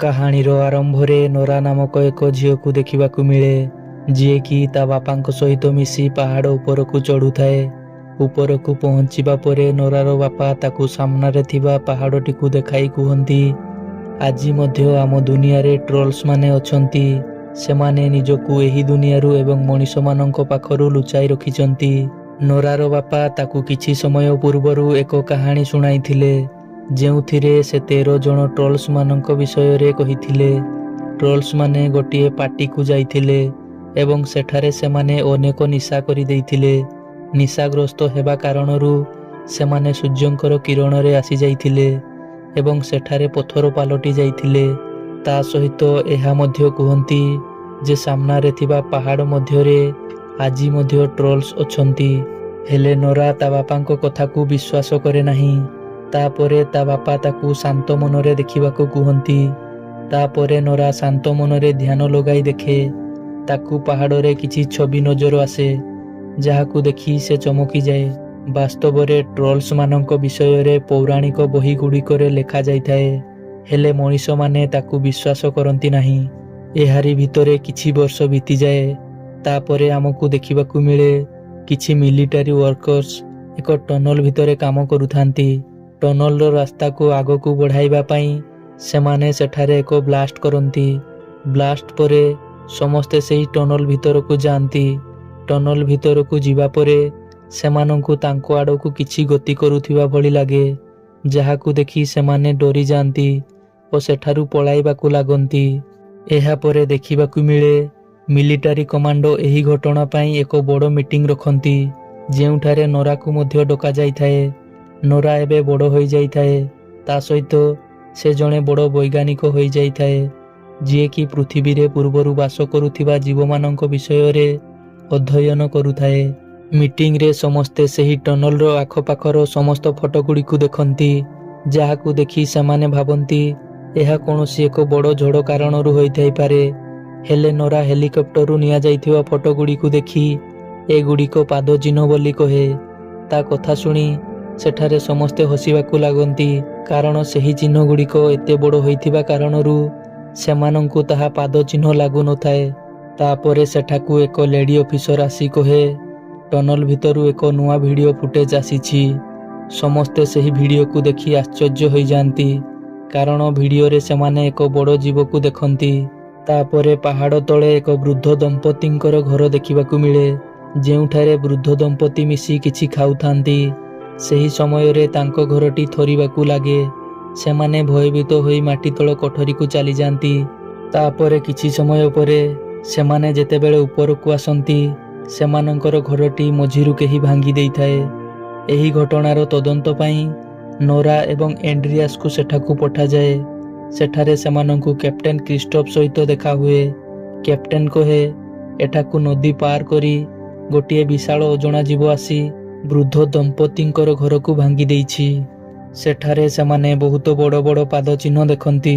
କାହାଣୀର ଆରମ୍ଭରେ ନୋରା ନାମକ ଏକ ଝିଅକୁ ଦେଖିବାକୁ ମିଳେ, ଯିଏକି ତା ବାପାଙ୍କ ସହିତ ମିଶି ପାହାଡ଼ ଉପରକୁ ଚଢ଼ୁଥାଏ। ଉପରକୁ ପହଞ୍ଚିବା ପରେ ନୋରାର ବାପା ତାକୁ ସାମ୍ନାରେ ଥିବା ପାହାଡ଼ଟିକୁ ଦେଖାଇ କୁହନ୍ତି, ଆଜି ମଧ୍ୟ ଆମ ଦୁନିଆରେ ଟ୍ରୋଲ୍ସମାନେ ଅଛନ୍ତି। ସେମାନେ ନିଜକୁ ଏହି ଦୁନିଆରୁ ଏବଂ ମଣିଷମାନଙ୍କ ପାଖରୁ ଲୁଚାଇ ରଖିଛନ୍ତି। ନୋରାର ବାପା ତାକୁ କିଛି ସମୟ ପୂର୍ବରୁ ଏକ କାହାଣୀ ଶୁଣାଇଥିଲେ, ଯେଉଁଥିରେ ସେ 13 ଜଣ ଟ୍ରୋଲ୍ସମାନଙ୍କ ବିଷୟରେ କହିଥିଲେ। ଟ୍ରୋଲ୍ସମାନେ ଗୋଟିଏ ପାର୍ଟିକୁ ଯାଇଥିଲେ ଏବଂ ସେଠାରେ ସେମାନେ ଅନେକ ନିଶା କରିଦେଇଥିଲେ। ନିଶାଗ୍ରସ୍ତ ହେବା କାରଣରୁ ସେମାନେ ସୂର୍ଯ୍ୟଙ୍କର କିରଣରେ ଆସିଯାଇଥିଲେ ଏବଂ ସେଠାରେ ପଥର ପାଲଟି ଯାଇଥିଲେ। ତା ସହିତ ଏହା ମଧ୍ୟ କୁହନ୍ତି ଯେ ସାମ୍ନାରେ ଥିବା ପାହାଡ଼ ମଧ୍ୟରେ ଆଜି ମଧ୍ୟ ଟ୍ରୋଲ୍ସ ଅଛନ୍ତି। ହେଲେ ନୋରା ତା ବାପାଙ୍କ କଥାକୁ ବିଶ୍ୱାସ କରେ ନାହିଁ। ତାପରେ ତା ବାପା ତାକୁ ଶାନ୍ତ ମନରେ ଦେଖିବାକୁ କୁହନ୍ତି। ତାପରେ ନୋରା ଶାନ୍ତ ମନରେ ଧ୍ୟାନ ଲଗାଇ ଦେଖେ। ତାକୁ ପାହାଡ଼ରେ କିଛି ଛବି ନଜର ଆସେ, ଯାହାକୁ ଦେଖି ସେ ଚମକିଯାଏ। ବାସ୍ତବରେ ଟ୍ରୋଲ୍ସମାନଙ୍କ ବିଷୟରେ ପୌରାଣିକ ବହିଗୁଡ଼ିକରେ ଲେଖାଯାଇଥାଏ, ହେଲେ ମଣିଷମାନେ ତାକୁ ବିଶ୍ୱାସ କରନ୍ତି ନାହିଁ। ଏହାରି ଭିତରେ କିଛି ବର୍ଷ ବିତିଯାଏ। ତାପରେ ଆମକୁ ଦେଖିବାକୁ ମିଳେ, କିଛି ମିଲିଟାରୀ ୱାର୍କର୍ସ ଏକ ଟନଲ ଭିତରେ କାମ କରୁଥାନ୍ତି। ଟନଲର ରାସ୍ତାକୁ ଆଗକୁ ବଢ଼ାଇବା ପାଇଁ ସେମାନେ ସେଠାରେ ଏକ ବ୍ଲାଷ୍ଟ କରନ୍ତି। ବ୍ଲାଷ୍ଟ ପରେ ସମସ୍ତେ ସେହି ଟନଲ ଭିତରକୁ ଯାଆନ୍ତି। ଟନଲ ଭିତରକୁ ଯିବା ପରେ ସେମାନଙ୍କୁ ତାଙ୍କ ଆଡ଼କୁ କିଛି ଗତି କରୁଥିବା ଭଳି ଲାଗେ, ଯାହାକୁ ଦେଖି ସେମାନେ ଡରିଯାଆନ୍ତି ଓ ସେଠାରୁ ପଳାଇବାକୁ ଲାଗନ୍ତି। ଏହାପରେ ଦେଖିବାକୁ ମିଳେ, ମିଲିଟାରୀ କମାଣ୍ଡୋ ଏହି ଘଟଣା ପାଇଁ ଏକ ବଡ଼ ମିଟିଂ ରଖନ୍ତି, ଯେଉଁଠାରେ ନୋରାକୁ ମଧ୍ୟ ଡକାଯାଇଥାଏ। ନୋରା ଏବେ ବଡ଼ ହୋଇଯାଇଥାଏ। ତା ସହିତ ସେ ଜଣେ ବଡ଼ ବୈଜ୍ଞାନିକ ହୋଇଯାଇଥାଏ, ଯିଏକି ପୃଥିବୀରେ ପୂର୍ବରୁ ବାସ କରୁଥିବା ଜୀବମାନଙ୍କ ବିଷୟରେ ଅଧ୍ୟୟନ କରୁଥାଏ। ମିଟିଂରେ ସମସ୍ତେ ସେହି ଟନଲର ଆଖପାଖର ସମସ୍ତ ଫଟୋଗୁଡ଼ିକୁ ଦେଖନ୍ତି, ଯାହାକୁ ଦେଖି ସେମାନେ ଭାବନ୍ତି ଏହା କୌଣସି ଏକ ବଡ଼ ଝଡ଼ କାରଣରୁ ହୋଇଥାଇପାରେ। ହେଲେ ନୋରା ହେଲିକପ୍ଟରରୁ ନିଆଯାଇଥିବା ଫଟୋଗୁଡ଼ିକୁ ଦେଖି ଏଗୁଡ଼ିକ ପାଦ ଚିହ୍ନ ବୋଲି କହେ। ତା କଥା ଶୁଣି ସେଠାରେ ସମସ୍ତେ ହସିବାକୁ ଲାଗନ୍ତି, କାରଣ ସେହି ଚିହ୍ନଗୁଡ଼ିକ ଏତେ ବଡ଼ ହୋଇଥିବା କାରଣରୁ ସେମାନଙ୍କୁ ତାହା ପାଦ ଚିହ୍ନ ଲାଗୁନଥାଏ। ତାପରେ ସେଠାକୁ ଏକ ଲେଡି ଅଫିସର ଆସି କହେ, ଟନଲ ଭିତରୁ ଏକ ନୂଆ ଭିଡ଼ିଓ ଫୁଟେଜ ଆସିଛି। ସମସ୍ତେ ସେହି ଭିଡ଼ିଓକୁ ଦେଖି ଆଶ୍ଚର୍ଯ୍ୟ ହୋଇଯାଆନ୍ତି, କାରଣ ଭିଡ଼ିଓରେ ସେମାନେ ଏକ ବଡ଼ ଜୀବକୁ ଦେଖନ୍ତି। ତାପରେ ପାହାଡ଼ ତଳେ ଏକ ବୃଦ୍ଧ ଦମ୍ପତିଙ୍କର ଘର ଦେଖିବାକୁ ମିଳେ, ଯେଉଁଠାରେ ବୃଦ୍ଧ ଦମ୍ପତି ମିଶି କିଛି ଖାଉଥାନ୍ତି। ସେହି ସମୟରେ ତାଙ୍କ ଘରଟି ଥରିବାକୁ ଲାଗେ। ସେମାନେ ଭୟଭୀତ ହୋଇ ମାଟି ତଳ କୋଠରୀକୁ ଚାଲିଯାଆନ୍ତି। ତାପରେ କିଛି ସମୟ ପରେ ସେମାନେ ଯେତେବେଳେ ଉପରକୁ ଆସନ୍ତି, ସେମାନଙ୍କର ଘରଟି ମଝିରୁ କେହି ଭାଙ୍ଗି ଦେଇଥାଏ। ଏହି ଘଟଣାର ତଦନ୍ତ ପାଇଁ ନୋରା ଏବଂ ଏଣ୍ଡ୍ରିଆସକୁ ସେଠାକୁ ପଠାଯାଏ। ସେଠାରେ ସେମାନଙ୍କୁ କ୍ୟାପ୍ଟେନ କ୍ରିଷ୍ଟୋଫ ସହିତ ଦେଖା ହୁଏ। କ୍ୟାପ୍ଟେନ କହେ, ଏଠାକୁ ନଦୀ ପାର କରି ଗୋଟିଏ ବିଶାଳ ଅଜଣା ଜୀବ ଆସି ବୃଦ୍ଧ ଦମ୍ପତିଙ୍କର ଘରକୁ ଭାଙ୍ଗି ଦେଇଛି। ସେଠାରେ ସେମାନେ ବହୁତ ବଡ଼ ବଡ଼ ପାଦ ଚିହ୍ନ ଦେଖନ୍ତି,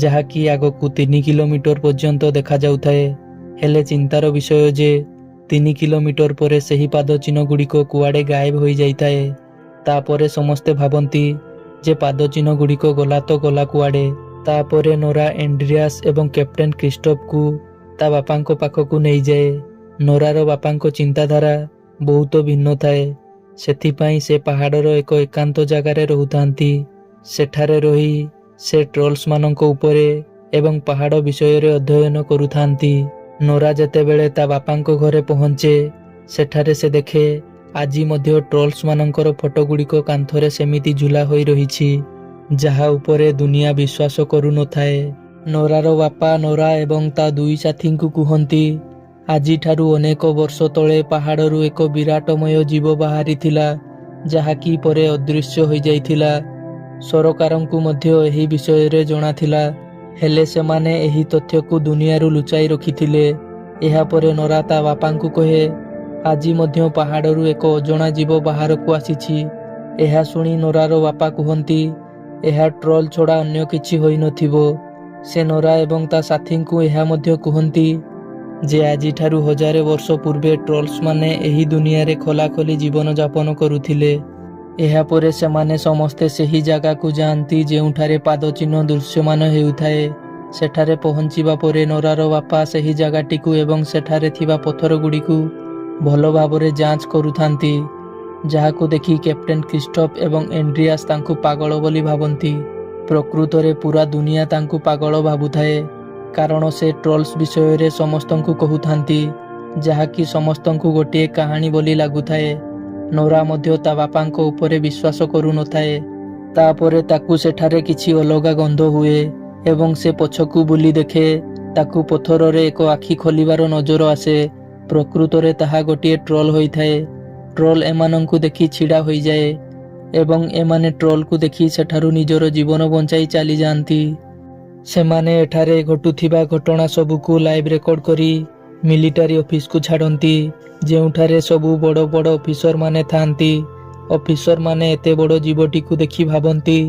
ଯାହାକି ଆଗକୁ 3 କିଲୋମିଟର ପର୍ଯ୍ୟନ୍ତ ଦେଖାଯାଉଥାଏ। ହେଲେ ଚିନ୍ତାର ବିଷୟ ଯେ 3 କିଲୋମିଟର ପରେ ସେହି ପାଦ ଚିହ୍ନ ଗୁଡ଼ିକ କୁଆଡ଼େ ଗାୟବ ହୋଇଯାଇଥାଏ। ତାପରେ ସମସ୍ତେ ଭାବନ୍ତି ଯେ ପାଦ ଚିହ୍ନ ଗୁଡ଼ିକ ଗଲା ତ ଗଲା କୁଆଡ଼େ? ତାପରେ ନୋରା ଏଣ୍ଡ୍ରିଆସ ଏବଂ କ୍ୟାପ୍ଟେନ କ୍ରିଷ୍ଟୋଫକୁ ତା ବାପାଙ୍କ ପାଖକୁ ନେଇଯାଏ। ନୋରାର ବାପାଙ୍କ ଚିନ୍ତାଧାରା ବହୁତ ଭିନ୍ନ ଥାଏ। ସେଥିପାଇଁ ସେ ପାହାଡ଼ର ଏକ ଏକାନ୍ତ ଜାଗାରେ ରହୁଥାନ୍ତି। ସେଠାରେ ରହି ସେ ଟ୍ରୋଲ୍ସମାନଙ୍କ ଉପରେ ଏବଂ ପାହାଡ଼ ବିଷୟରେ ଅଧ୍ୟୟନ କରୁଥାନ୍ତି। ନୋରା ଯେତେବେଳେ ତା ବାପାଙ୍କ ଘରେ ପହଞ୍ଚେ, ସେଠାରେ ସେ ଦେଖେ ଆଜି ମଧ୍ୟ ଟ୍ରୋଲ୍ସମାନଙ୍କର ଫଟୋଗୁଡ଼ିକ କାନ୍ଥରେ ସେମିତି ଝୁଲା ହୋଇ ରହିଛି, ଯାହା ଉପରେ ଦୁନିଆ ବିଶ୍ୱାସ କରୁନଥାଏ। ନୋରାର ବାପା ନୋରା ଏବଂ ତା ଦୁଇ ସାଥୀଙ୍କୁ କୁହନ୍ତି, ଆଜିଠାରୁ ଅନେକ ବର୍ଷ ତଳେ ପାହାଡ଼ରୁ ଏକ ବିରାଟମୟ ଜୀବ ବାହାରିଥିଲା, ଯାହାକି ପରେ ଅଦୃଶ୍ୟ ହୋଇଯାଇଥିଲା। ସରକାରଙ୍କୁ ମଧ୍ୟ ଏହି ବିଷୟରେ ଜଣାଥିଲା, ହେଲେ ସେମାନେ ଏହି ତଥ୍ୟକୁ ଦୁନିଆରୁ ଲୁଚାଇ ରଖିଥିଲେ। ଏହାପରେ ନୋରା ତା ବାପାଙ୍କୁ କହେ, ଆଜି ମଧ୍ୟ ପାହାଡ଼ରୁ ଏକ ଅଜଣା ଜୀବ ବାହାରକୁ ଆସିଛି। ଏହା ଶୁଣି ନୋରାର ବାପା କୁହନ୍ତି, ଏହା ଟ୍ରୋଲ ଛଡ଼ା ଅନ୍ୟ କିଛି ହୋଇନଥିବ। ସେ ନୋରା ଏବଂ ତା ସାଥୀଙ୍କୁ ଏହା ମଧ୍ୟ କୁହନ୍ତି ଯେ ଆଜିଠାରୁ ହଜାରେ ବର୍ଷ ପୂର୍ବେ ଟ୍ରୋଲ୍ସମାନେ ଏହି ଦୁନିଆରେ ଖୋଲାଖୋଲି ଜୀବନଯାପନ କରୁଥିଲେ। ଏହାପରେ ସେମାନେ ସମସ୍ତେ ସେହି ଜାଗାକୁ ଯାଆନ୍ତି ଯେଉଁଠାରେ ପାଦଚିହ୍ନ ଦୃଶ୍ୟମାନ ହେଉଥାଏ। ସେଠାରେ ପହଞ୍ଚିବା ପରେ ନୋରାର ବାପା ସେହି ଜାଗାଟିକୁ ଏବଂ ସେଠାରେ ଥିବା ପଥରଗୁଡ଼ିକୁ ଭଲ ଭାବରେ ଯାଞ୍ଚ କରୁଥାନ୍ତି, ଯାହାକୁ ଦେଖି କ୍ୟାପ୍ଟେନ୍ କ୍ରିଷ୍ଟଫ୍ ଏବଂ ଏଣ୍ଡ୍ରିଆସ୍ ତାଙ୍କୁ ପାଗଳ ବୋଲି ଭାବନ୍ତି। ପ୍ରକୃତରେ ପୂରା ଦୁନିଆ ତାଙ୍କୁ ପାଗଳ ଭାବୁଥାଏ, କାରଣ ସେ ଟ୍ରୋଲ୍ସ ବିଷୟରେ ସମସ୍ତଙ୍କୁ କହୁଥାନ୍ତି, ଯାହାକି ସମସ୍ତଙ୍କୁ ଗୋଟିଏ କାହାଣୀ ବୋଲି ଲାଗୁଥାଏ। ନୋରା ମଧ୍ୟ ତା ବାପାଙ୍କ ଉପରେ ବିଶ୍ୱାସ କରୁନଥାଏ। ତାପରେ ତାକୁ ସେଠାରେ କିଛି ଅଲଗା ଗନ୍ଧ ହୁଏ ଏବଂ ସେ ପଛକୁ ବୁଲି ଦେଖେ। ତାକୁ ପଥରରେ ଏକ ଆଖି ଖୋଲିବାର ନଜର ଆସେ। ପ୍ରକୃତରେ ତାହା ଗୋଟିଏ ଟ୍ରୋଲ୍ ହୋଇଥାଏ। ଟ୍ରୋଲ୍ ଏମାନଙ୍କୁ ଦେଖି ଛିଡ଼ା ହୋଇଯାଏ ଏବଂ ଏମାନେ ଟ୍ରୋଲ୍କୁ ଦେଖି ସେଠାରୁ ନିଜର ଜୀବନ ବଞ୍ଚାଇ ଚାଲିଯାଆନ୍ତି। ସେମାନେ ଏଠାରେ ଘଟୁଥିବା ଘଟଣା ସବୁକୁ ଲାଇଭ୍ ରେକର୍ଡ କରି ମିଲିଟାରୀ ଅଫିସକୁ ଛାଡ଼ନ୍ତି, ଯେଉଁଠାରେ ସବୁ ବଡ଼ ବଡ଼ ଅଫିସରମାନେ ଥାଆନ୍ତି। ଅଫିସରମାନେ ଏତେ ବଡ଼ ଜୀବଟିକୁ ଦେଖି ଭାବନ୍ତି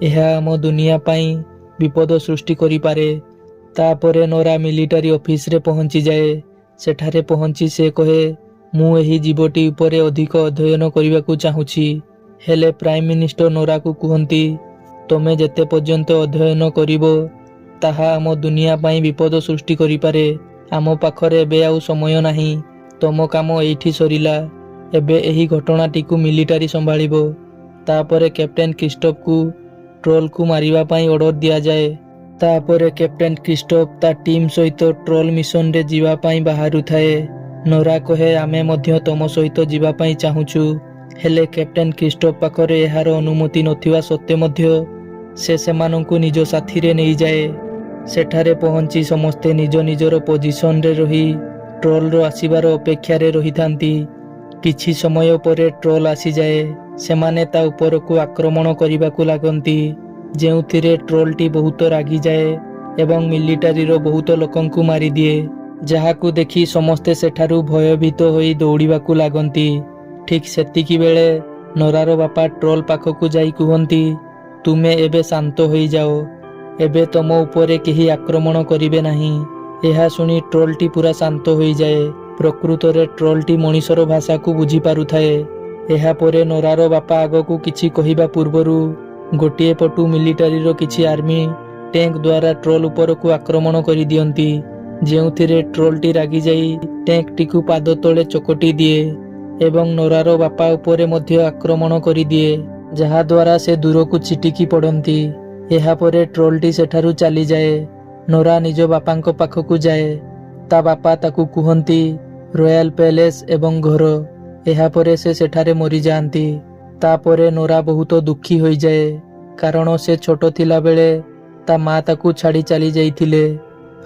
ଏହା ଆମ ଦୁନିଆ ପାଇଁ ବିପଦ ସୃଷ୍ଟି କରିପାରେ। ତାପରେ ନୋରା ମିଲିଟାରୀ ଅଫିସରେ ପହଞ୍ଚିଯାଏ। ସେଠାରେ ପହଞ୍ଚି ସେ କହେ, ମୁଁ ଏହି ଜୀବଟି ଉପରେ ଅଧିକ ଅଧ୍ୟୟନ କରିବାକୁ ଚାହୁଁଛି। ହେଲେ ପ୍ରାଇମ୍ ମିନିଷ୍ଟର ନୋରାକୁ କୁହନ୍ତି, ତମେ ଯେତେ ପର୍ଯ୍ୟନ୍ତ ଅଧ୍ୟୟନ କରିବ ତାହା ଆମ ଦୁନିଆ ପାଇଁ ବିପଦ ସୃଷ୍ଟି କରିପାରେ। ଆମ ପାଖରେ ଏବେ ଆଉ ସମୟ ନାହିଁ। ତମ କାମ ଏଇଠି ସରିଲା। ଏବେ ଏହି ଘଟଣାଟିକୁ ମିଲିଟାରୀ ସମ୍ଭାଳିବ। ତାପରେ କ୍ୟାପ୍ଟେନ୍ କ୍ରିଷ୍ଟଫକୁ ଟ୍ରୋଲକୁ ମାରିବା ପାଇଁ ଅର୍ଡର ଦିଆଯାଏ। ତାପରେ କ୍ୟାପ୍ଟେନ୍ କ୍ରିଷ୍ଟଫ ତା ଟିମ୍ ସହିତ ଟ୍ରୋଲ ମିଶନରେ ଯିବା ପାଇଁ ବାହାରୁଥାଏ। ନୋରା କହେ, ଆମେ ମଧ୍ୟ ତମ ସହିତ ଯିବା ପାଇଁ ଚାହୁଁଛୁ। ହେଲେ କ୍ୟାପ୍ଟେନ୍ କ୍ରିଷ୍ଟଫ ପାଖରେ ଏହାର ଅନୁମତି ନଥିବା ସତ୍ତ୍ୱେ ମଧ୍ୟ ସେ ସେମାନଙ୍କୁ ନିଜ ସାଥିରେ ନେଇଯାଏ। ସେଠାରେ ପହଞ୍ଚି ସମସ୍ତେ ନିଜ ନିଜର ପୋଜିସନରେ ରହି ଟ୍ରୋଲର ଆସିବାର ଅପେକ୍ଷାରେ ରହିଥାନ୍ତି। କିଛି ସମୟ ପରେ ଟ୍ରୋଲ ଆସିଯାଏ। ସେମାନେ ତା ଉପରକୁ ଆକ୍ରମଣ କରିବାକୁ ଲାଗନ୍ତି, ଯେଉଁଥିରେ ଟ୍ରୋଲଟି ବହୁତ ରାଗିଯାଏ ଏବଂ ମିଲିଟାରୀର ବହୁତ ଲୋକଙ୍କୁ ମାରିଦିଏ, ଯାହାକୁ ଦେଖି ସମସ୍ତେ ସେଠାରୁ ଭୟଭୀତ ହୋଇ ଦୌଡ଼ିବାକୁ ଲାଗନ୍ତି। ଠିକ୍ ସେତିକି ବେଳେ ନୋରାର ବାପା ଟ୍ରୋଲ ପାଖକୁ ଯାଇ କୁହନ୍ତି, ତୁମେ ଏବେ ଶାନ୍ତ ହୋଇଯାଅ। ଏବେ ତମ ଉପରେ କେହି ଆକ୍ରମଣ କରିବେ ନାହିଁ। ଏହା ଶୁଣି ଟ୍ରୋଲଟି ପୂରା ଶାନ୍ତ ହୋଇଯାଏ। ପ୍ରକୃତରେ ଟ୍ରୋଲଟି ମଣିଷର ଭାଷାକୁ ବୁଝିପାରୁଥାଏ। ଏହାପରେ ନୋରାର ବାପା ଆଗକୁ କିଛି କହିବା ପୂର୍ବରୁ ଗୋଟିଏ ପଟୁ ମିଲିଟାରୀର କିଛି ଆର୍ମି ଟ୍ୟାଙ୍କ ଦ୍ୱାରା ଟ୍ରୋଲ ଉପରକୁ ଆକ୍ରମଣ କରିଦିଅନ୍ତି, ଯେଉଁଥିରେ ଟ୍ରୋଲଟି ରାଗିଯାଇ ଟ୍ୟାଙ୍କଟିକୁ ପାଦ ତଳେ ଚକଟି ଦିଏ ଏବଂ ନୋରାର ବାପା ଉପରେ ମଧ୍ୟ ଆକ୍ରମଣ କରିଦିଏ, ଯାହାଦ୍ୱାରା ସେ ଦୂରକୁ ଛିଟିକି ପଡ଼ନ୍ତି। ଏହାପରେ ଟ୍ରୋଲଟି ସେଠାରୁ ଚାଲିଯାଏ। ନୋରା ନିଜ ବାପାଙ୍କ ପାଖକୁ ଯାଏ। ତା ବାପା ତାକୁ କୁହନ୍ତି ରୟାଲ ପ୍ୟାଲେସ୍ ଏବଂ ଘର। ଏହାପରେ ସେ ସେଠାରେ ମରିଯାଆନ୍ତି। ତାପରେ ନୋରା ବହୁତ ଦୁଃଖୀ ହୋଇଯାଏ, କାରଣ ସେ ଛୋଟ ଥିଲାବେଳେ ତା ମା ତାକୁ ଛାଡ଼ି ଚାଲି ଯାଇଥିଲେ,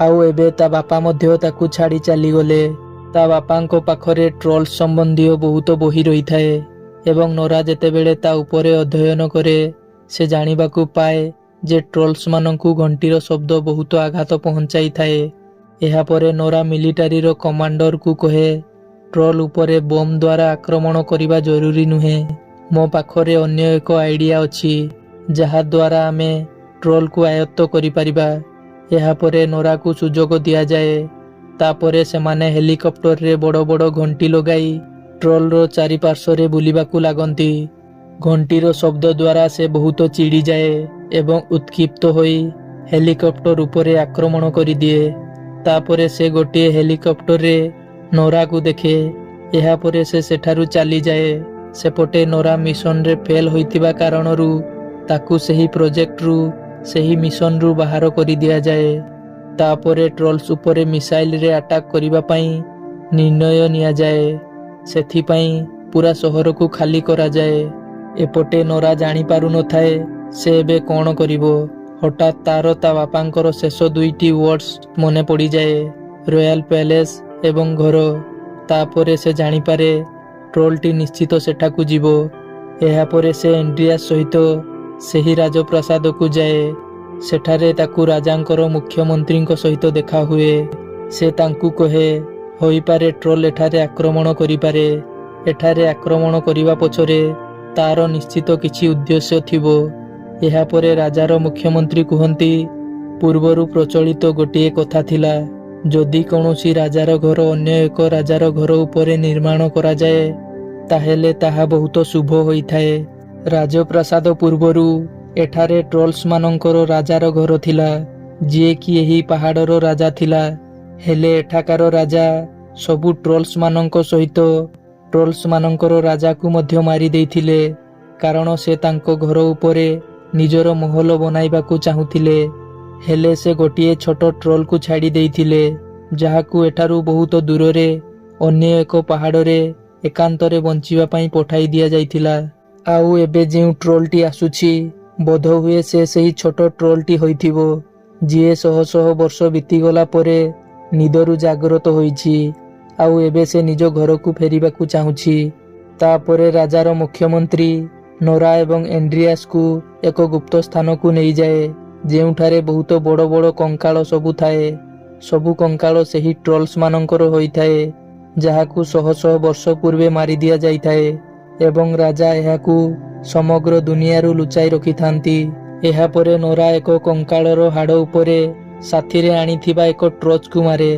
ଆଉ ଏବେ ତା ବାପା ମଧ୍ୟ ତାକୁ ଛାଡ଼ି ଚାଲିଗଲେ। ତା ବାପାଙ୍କ ପାଖରେ ଟ୍ରୋଲ୍ସ ସମ୍ବନ୍ଧୀୟ ବହୁତ ବହି ରହିଥାଏ ଏବଂ ନୋରା ଯେତେବେଳେ ତା ଉପରେ ଅଧ୍ୟୟନ କରେ, ସେ ଜାଣିବାକୁ ପାଏ ଯେ ଟ୍ରୋଲ୍ସମାନଙ୍କୁ ଘଣ୍ଟିର ଶବ୍ଦ ବହୁତ ଆଘାତ ପହଞ୍ଚାଇଥାଏ। ଏହାପରେ ନୋରା ମିଲିଟାରୀର କମାଣ୍ଡରକୁ କହେ, ଟ୍ରୋଲ ଉପରେ ବମ୍ ଦ୍ୱାରା ଆକ୍ରମଣ କରିବା ଜରୁରୀ ନୁହେଁ। ମୋ ପାଖରେ ଅନ୍ୟ ଏକ ଆଇଡିଆ ଅଛି, ଯାହାଦ୍ୱାରା ଆମେ ଟ୍ରୋଲକୁ ଆୟତ୍ତ କରିପାରିବା। ଏହାପରେ ନୋରାକୁ ସୁଯୋଗ ଦିଆଯାଏ। ତାପରେ ସେମାନେ ହେଲିକପ୍ଟରରେ ବଡ଼ ବଡ଼ ଘଣ୍ଟି ଲଗାଇ ଟ୍ରୋଲର ଚାରିପାର୍ଶ୍ୱରେ ବୁଲିବାକୁ ଲାଗନ୍ତି। ଘଣ୍ଟିର ଶବ୍ଦ ଦ୍ୱାରା ସେ ବହୁତ ଚିଡ଼ିଯାଏ ଏବଂ ଉତ୍କ୍ଷିପ୍ତ ହୋଇ ହେଲିକପ୍ଟର ଉପରେ ଆକ୍ରମଣ କରିଦିଏ। ତାପରେ ସେ ଗୋଟିଏ ହେଲିକପ୍ଟରରେ ନୋରାକୁ ଦେଖେ। ଏହାପରେ ସେ ସେଠାରୁ ଚାଲିଯାଏ। ସେପଟେ ନୋରା ମିଶନରେ ଫେଲ୍ ହୋଇଥିବା କାରଣରୁ ତାକୁ ସେହି ପ୍ରୋଜେକ୍ଟରୁ, ସେହି ମିଶନରୁ ବାହାର କରିଦିଆଯାଏ। ତାପରେ ଟ୍ରୋଲ୍ସ ଉପରେ ମିସାଇଲରେ ଆଟାକ୍ କରିବା ପାଇଁ ନିର୍ଣ୍ଣୟ ନିଆଯାଏ। ସେଥିପାଇଁ ପୂରା ସହରକୁ ଖାଲି କରାଯାଏ। ଏପଟେ ନୋରା ଜାଣିପାରୁନଥାଏ ସେ ଏବେ କ'ଣ କରିବ। ହଠାତ୍ ତାର ତା ବାପାଙ୍କର ଶେଷ ଦୁଇଟି ୱାର୍ଡସ୍ ମନେ ପଡ଼ିଯାଏ, ରୟାଲ ପ୍ୟାଲେସ୍ ଏବଂ ଘର। ତାପରେ ସେ ଜାଣିପାରେ ଟ୍ରୋଲଟି ନିଶ୍ଚିତ ସେଠାକୁ ଯିବ। ଏହାପରେ ସେ ଏଣ୍ଡ୍ରିଆସ୍ ସହିତ ସେହି ରାଜପ୍ରାସାଦକୁ ଯାଏ। ସେଠାରେ ତାକୁ ରାଜାଙ୍କର ମୁଖ୍ୟମନ୍ତ୍ରୀଙ୍କ ସହିତ ଦେଖା ହୁଏ। ସେ ତାଙ୍କୁ କହେ, ହୋଇପାରେ ଟ୍ରୋଲ ଏଠାରେ ଆକ୍ରମଣ କରିପାରେ। ଏଠାରେ ଆକ୍ରମଣ କରିବା ପଛରେ ତାର ନିଶ୍ଚିତ କିଛି ଉଦ୍ଦେଶ୍ୟ ଥିବ। ଏହାପରେ ରାଜାର ମୁଖ୍ୟମନ୍ତ୍ରୀ କୁହନ୍ତି, ପୂର୍ବରୁ ପ୍ରଚଳିତ ଗୋଟିଏ କଥା ଥିଲା, ଯଦି କୌଣସି ରାଜାର ଘର ଅନ୍ୟ ଏକ ରାଜାର ଘର ଉପରେ ନିର୍ମାଣ କରାଯାଏ, ତାହେଲେ ତାହା ବହୁତ ଶୁଭ ହୋଇଥାଏ। ରାଜପ୍ରାସାଦ ପୂର୍ବରୁ ଏଠାରେ ଟ୍ରୋଲ୍ସମାନଙ୍କର ରାଜାର ଘର ଥିଲା, ଯିଏକି ଏହି ପାହାଡ଼ର ରାଜା ଥିଲା। ହେଲେ ଏଠାକାର ରାଜା ସବୁ ଟ୍ରୋଲ୍ସମାନଙ୍କ ସହିତ ଟ୍ରୋଲ୍ସମାନଙ୍କର ରାଜାକୁ ମଧ୍ୟ ମାରି ଦେଇଥିଲେ, କାରଣ ସେ ତାଙ୍କ ଘର ଉପରେ ନିଜର ମହଲ ବନାଇବାକୁ ଚାହୁଁଥିଲେ। ହେଲେ ସେ ଗୋଟିଏ ଛୋଟ ଟ୍ରୋଲକୁ ଛାଡ଼ି ଦେଇଥିଲେ, ଯାହାକୁ ଏଠାରୁ ବହୁତ ଦୂରରେ ଅନ୍ୟ ଏକ ପାହାଡ଼ରେ ଏକାନ୍ତରେ ବଞ୍ଚିବା ପାଇଁ ପଠାଇ ଦିଆଯାଇଥିଲା। ଆଉ ଏବେ ଯେଉଁ ଟ୍ରୋଲଟି ଆସୁଛି, ବୋଧହୁଏ ସେ ସେହି ଛୋଟ ଟ୍ରୋଲଟି ହୋଇଥିବ, ଯିଏ ଶହ ଶହ ବର୍ଷ ବିତିଗଲା ପରେ ନିଦରୁ ଜାଗ୍ରତ ହୋଇଛି ଆଉ ଏବେ ସେ ନିଜ ଘରକୁ ଫେରିବାକୁ ଚାହୁଁଛି। ତାପରେ ରାଜାର ମୁଖ୍ୟମନ୍ତ୍ରୀ ନୋରା ଏବଂ ଏଣ୍ଡ୍ରିଆସକୁ ଏକ ଗୁପ୍ତ ସ୍ଥାନକୁ ନେଇଯାଏ, ଯେଉଁଠାରେ ବହୁତ ବଡ଼ ବଡ଼ କଙ୍କାଳ ସବୁ ଥାଏ। ସବୁ କଙ୍କାଳ ସେହି ଟ୍ରୋଲ୍ସମାନଙ୍କର ହୋଇଥାଏ, ଯାହାକୁ ଶହ ଶହ ବର୍ଷ ପୂର୍ବେ ମାରି ଦିଆଯାଇଥାଏ ଏବଂ ରାଜା ଏହାକୁ ସମଗ୍ର ଦୁନିଆରୁ ଲୁଚାଇ ରଖିଥାନ୍ତି। ଏହାପରେ ନୋରା ଏକ କଙ୍କାଳର ହାଡ଼ ଉପରେ ସାଥିରେ ଆଣିଥିବା ଏକ ଟର୍ଚ୍ଚକୁ ମାରେ।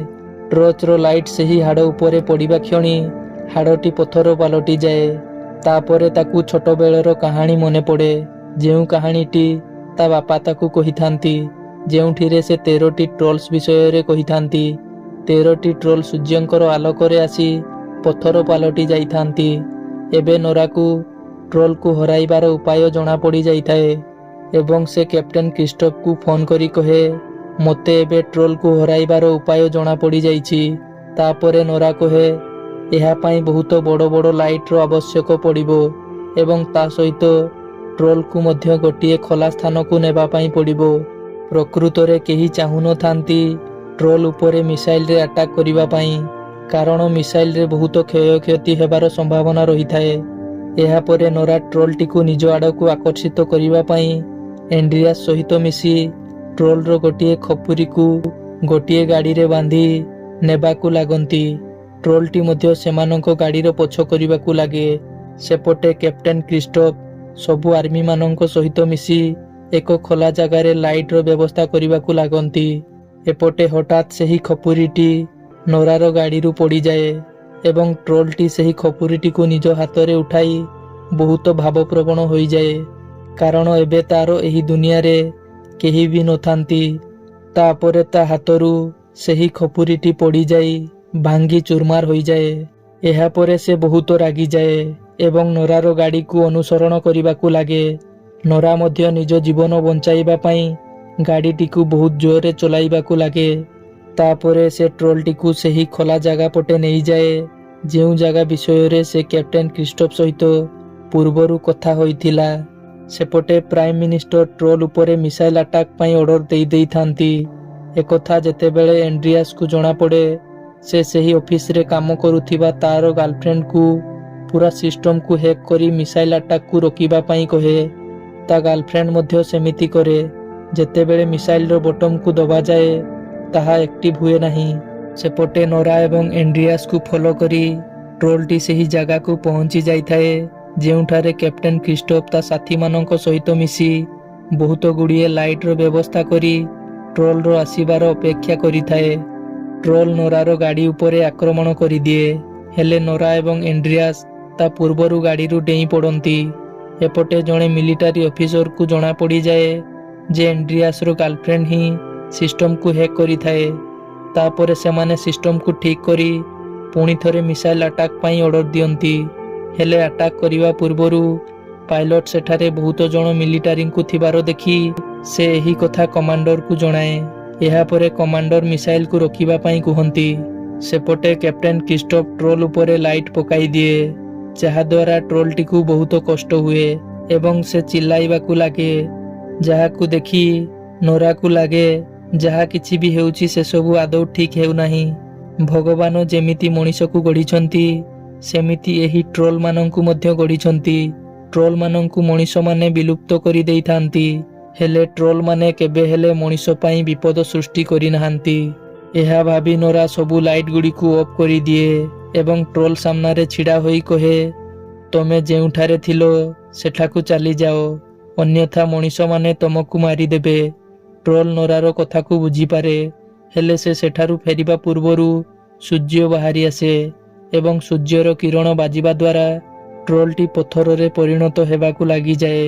ଟର୍ଚ୍ଚର ଲାଇଟ୍ ସେହି ହାଡ଼ ଉପରେ ପଡ଼ିବା କ୍ଷଣି ହାଡ଼ଟି ପଥର ପାଲଟିଯାଏ। ତାପରେ ତାକୁ ଛୋଟବେଳର କାହାଣୀ ମନେ ପଡ଼େ, ଯେଉଁ କାହାଣୀଟି ତା ବାପା ତାକୁ କହିଥାନ୍ତି, ଯେଉଁଥିରେ ସେ 13ଟି ଟ୍ରୋଲ୍ସ ବିଷୟରେ କହିଥାନ୍ତି। 13ଟି ଟ୍ରୋଲ୍ ସୂର୍ଯ୍ୟଙ୍କର ଆଲୋକରେ ଆସି ପଥର ପାଲଟି ଯାଇଥାନ୍ତି। ଏବେ ନୋରାକୁ ଟ୍ରୋଲକୁ ହରାଇବାର ଉପାୟ ଜଣାପଡ଼ି ଯାଇଥାଏ ଏବଂ ସେ କ୍ୟାପ୍ଟେନ୍ କ୍ରିଷ୍ଟୋଫକୁ ଫୋନ୍ କରି କହେ, "ମୋତେ ଏବେ ଟ୍ରୋଲକୁ ହରାଇବାର ଉପାୟ ଜଣାପଡ଼ି ଯାଇଛି।" ତାପରେ ନୋରା କହେ, ଏହା ପାଇଁ ବହୁତ ବଡ଼ ବଡ଼ ଲାଇଟ୍ର ଆବଶ୍ୟକ ପଡ଼ିବ ଏବଂ ତା ସହିତ ଟ୍ରୋଲକୁ ମଧ୍ୟ ଗୋଟିଏ ଖୋଲା ସ୍ଥାନକୁ ନେବା ପାଇଁ ପଡ଼ିବ। ପ୍ରକୃତରେ କେହି ଚାହୁଁନଥାନ୍ତି ଟ୍ରୋଲ ଉପରେ ମିସାଇଲରେ ଆଟାକ୍ କରିବା ପାଇଁ, କାରଣ ମିସାଇଲରେ ବହୁତ କ୍ଷୟକ୍ଷତି ହେବାର ସମ୍ଭାବନା ରହିଥାଏ। ଏହାପରେ ନୋରା ଟ୍ରୋଲଟିକୁ ନିଜ ଆଡ଼କୁ ଆକର୍ଷିତ କରିବା ପାଇଁ ଏଣ୍ଡ୍ରିଆସ୍ ସହିତ ମିଶି ଟ୍ରୋଲର ଗୋଟିଏ ଖପୁରିକୁ ଗୋଟିଏ ଗାଡ଼ିରେ ବାନ୍ଧି ନେବାକୁ ଲାଗନ୍ତି। ଟ୍ରୋଲଟି ମଧ୍ୟ ସେମାନଙ୍କ ଗାଡ଼ିର ପଛ କରିବାକୁ ଲାଗେ। ସେପଟେ କ୍ୟାପ୍ଟେନ୍ କ୍ରିଷ୍ଟୋଫ ସବୁ ଆର୍ମିମାନଙ୍କ ସହିତ ମିଶି ଏକ ଖୋଲା ଜାଗାରେ ଲାଇଟ୍ର ବ୍ୟବସ୍ଥା କରିବାକୁ ଲାଗନ୍ତି। ଏପଟେ ହଠାତ୍ ସେହି ଖପୁରିଟି ନୋରାର ଗାଡ଼ିରୁ ପଡ଼ିଯାଏ ଏବଂ ଟ୍ରୋଲଟି ସେହି ଖପୁରିଟିକୁ ନିଜ ହାତରେ ଉଠାଇ ବହୁତ ଭାବପ୍ରବଣ ହୋଇଯାଏ, କାରଣ ଏବେ ତାର ଏହି ଦୁନିଆରେ କେହି ବି ନଥାନ୍ତି। ତାପରେ ତା ହାତରୁ ସେହି ଖପୁରିଟି ପଡ଼ିଯାଇ ଭାଙ୍ଗି ଚୁରମାର ହୋଇଯାଏ। ଏହାପରେ ସେ ବହୁତ ରାଗିଯାଏ ଏବଂ ନୋରାର ଗାଡ଼ିକୁ ଅନୁସରଣ କରିବାକୁ ଲାଗେ। ନୋରା ମଧ୍ୟ ନିଜ ଜୀବନ ବଞ୍ଚାଇବା ପାଇଁ ଗାଡ଼ିଟିକୁ ବହୁତ ଜୋରରେ ଚଲାଇବାକୁ ଲାଗେ। ତାପରେ ସେ ଟ୍ରୋଲଟିକୁ ସେହି ଖୋଲା ଜାଗା ପଟେ ନେଇଯାଏ, ଯେଉଁ ଜାଗା ବିଷୟରେ ସେ କ୍ୟାପ୍ଟେନ୍ କ୍ରିଷ୍ଟୋଫ ସହିତ ପୂର୍ବରୁ କଥା ହୋଇଥିଲା। ସେପଟେ ପ୍ରାଇମ୍ ମିନିଷ୍ଟର ଟ୍ରୋଲ ଉପରେ ମିସାଇଲ ଆଟାକ୍ ପାଇଁ ଅର୍ଡର ଦେଇ ଦେଇଥାନ୍ତି। ଏକଥା ଯେତେବେଳେ ଏଣ୍ଡ୍ରିଆସକୁ ଜଣାପଡ଼େ, ସେ ସେହି ଅଫିସରେ କାମ କରୁଥିବା ତାର ଗାର୍ଲଫ୍ରେଣ୍ଡକୁ ପୁରା ସିଷ୍ଟମକୁ ହ୍ୟାକ୍ କରି ମିସାଇଲ ଆଟାକକୁ ରୋକିବା ପାଇଁ କହେ। ତା ଗାର୍ଲଫ୍ରେଣ୍ଡ ମଧ୍ୟ ସେମିତି କରେ। ଯେତେବେଳେ ମିସାଇଲର ବଟମକୁ ଦବାଯାଏ, ତାହା ଆକ୍ଟିଭ ହୁଏ ନାହିଁ। ସେପଟେ ନୋରା ଏବଂ ଏଣ୍ଡ୍ରିଆସକୁ ଫଲୋ କରି ଟ୍ରୋଲଟି ସେହି ଜାଗାକୁ ପହଞ୍ଚି ଯାଇଥାଏ, ଯେଉଁଠାରେ କ୍ୟାପ୍ଟେନ୍ କ୍ରିଷ୍ଟୋଫ ତା ସାଥୀମାନଙ୍କ ସହିତ ମିଶି ବହୁତ ଗୁଡ଼ିଏ ଲାଇଟ୍ର ବ୍ୟବସ୍ଥା କରି ଟ୍ରୋଲର ଆସିବାର ଅପେକ୍ଷା କରିଥାଏ। ଟ୍ରୋଲ ନୋରାର ଗାଡ଼ି ଉପରେ ଆକ୍ରମଣ କରିଦିଏ, ହେଲେ ନୋରା ଏବଂ ଏଣ୍ଡ୍ରିଆସ ତା ପୂର୍ବରୁ ଗାଡ଼ିରୁ ଡେଇଁ ପଡ଼ନ୍ତି। ଏପଟେ ଜଣେ ମିଲିଟାରୀ ଅଫିସରକୁ ଜଣାପଡ଼ିଯାଏ ଯେ ଏଣ୍ଡ୍ରିଆସର ଗାର୍ଲଫ୍ରେଣ୍ଡ ହିଁ ସିଷ୍ଟମକୁ ହ୍ୟାକ୍ କରିଥାଏ। ତାପରେ ସେମାନେ ସିଷ୍ଟମକୁ ଠିକ୍ କରି ପୁଣି ଥରେ ମିସାଇଲ ଆଟାକ୍ ପାଇଁ ଅର୍ଡର ଦିଅନ୍ତି। ହେଲେ ଆଟାକ୍ କରିବା ପୂର୍ବରୁ ପାଇଲଟ ସେଠାରେ ବହୁତ ଜଣ ମିଲିଟାରୀଙ୍କୁ ଥିବାର ଦେଖି ସେ ଏହି କଥା କମାଣ୍ଡରକୁ ଜଣାଏ। ଏହାପରେ କମାଣ୍ଡର ମିସାଇଲକୁ ରୋକିବା ପାଇଁ କୁହନ୍ତି। ସେପଟେ କ୍ୟାପ୍ଟେନ୍ କ୍ରିଷ୍ଟୋଫ ଟ୍ରୋଲ ଉପରେ ଲାଇଟ୍ ପକାଇ ଦିଏ, ଯାହାଦ୍ୱାରା ଟ୍ରୋଲଟିକୁ ବହୁତ କଷ୍ଟ ହୁଏ ଏବଂ ସେ ଚିଲ୍ଲାଇବାକୁ ଲାଗେ, ଯାହାକୁ ଦେଖି ନୋରାକୁ ଲାଗେ ଯାହା କିଛି ବି ହେଉଛି ସେସବୁ ଆଦୌ ଠିକ୍ ହେଉନାହିଁ। ଭଗବାନ ଯେମିତି ମଣିଷକୁ ଗଢ଼ିଛନ୍ତି, ସେମିତି ଏହି ଟ୍ରୋଲମାନଙ୍କୁ ମଧ୍ୟ ଗଢ଼ିଛନ୍ତି। ଟ୍ରୋଲମାନଙ୍କୁ ମଣିଷମାନେ ବିଲୁପ୍ତ କରିଦେଇଥାନ୍ତି, ହେଲେ ଟ୍ରୋଲମାନେ କେବେ ହେଲେ ମଣିଷ ପାଇଁ ବିପଦ ସୃଷ୍ଟି କରିନାହାନ୍ତି। ଏହା ଭାବି ନୋରା ସବୁ ଲାଇଟ୍ ଗୁଡ଼ିକୁ ଅଫ୍ କରିଦିଏ ଏବଂ ଟ୍ରୋଲ ସାମ୍ନାରେ ଛିଡ଼ା ହୋଇ କହେ, "ତମେ ଯେଉଁଠାରେ ଥିଲ ସେଠାକୁ ଚାଲିଯାଅ, ଅନ୍ୟଥା ମଣିଷମାନେ ତମକୁ ମାରିଦେବେ।" ଟ୍ରୋଲ ନୋରାର କଥାକୁ ବୁଝିପାରେ, ହେଲେ ସେ ସେଠାରୁ ଫେରିବା ପୂର୍ବରୁ ସୂର୍ଯ୍ୟ ବାହାରି ଆସେ ଏବଂ ସୂର୍ଯ୍ୟର କିରଣ ବାଜିବା ଦ୍ୱାରା ଟ୍ରୋଲଟି ଟ୍ରୋଲଟି ପଥରରେ ପରିଣତ ହେବାକୁ ଲାଗିଯାଏ।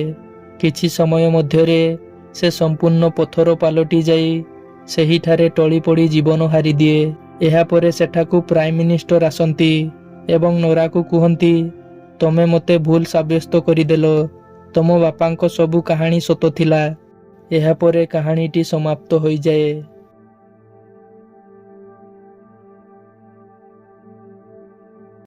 କିଛି ସମୟ ମଧ୍ୟରେ ସେ ସମ୍ପୂର୍ଣ୍ଣ ପଥର ପାଲଟି ଯାଇ ସେହିଠାରେ ଟଳି ପଡ଼ି ଜୀବନ ହାରିଦିଏ। ଏହାପରେ ସେଠାକୁ ପ୍ରାଇମ ମିନିଷ୍ଟର ଆସନ୍ତି ଏବଂ ନୋରାକୁ କୁହନ୍ତି, ତମେ ମୋତେ ଭୁଲ ସାବ୍ୟସ୍ତ କରିଦେଲ, ତମ ବାପାଙ୍କ ସବୁ କାହାଣୀ ସତ ଥିଲା। ଏହାପରେ କାହାଣୀଟି ସମାପ୍ତ ହୋଇଯାଏ।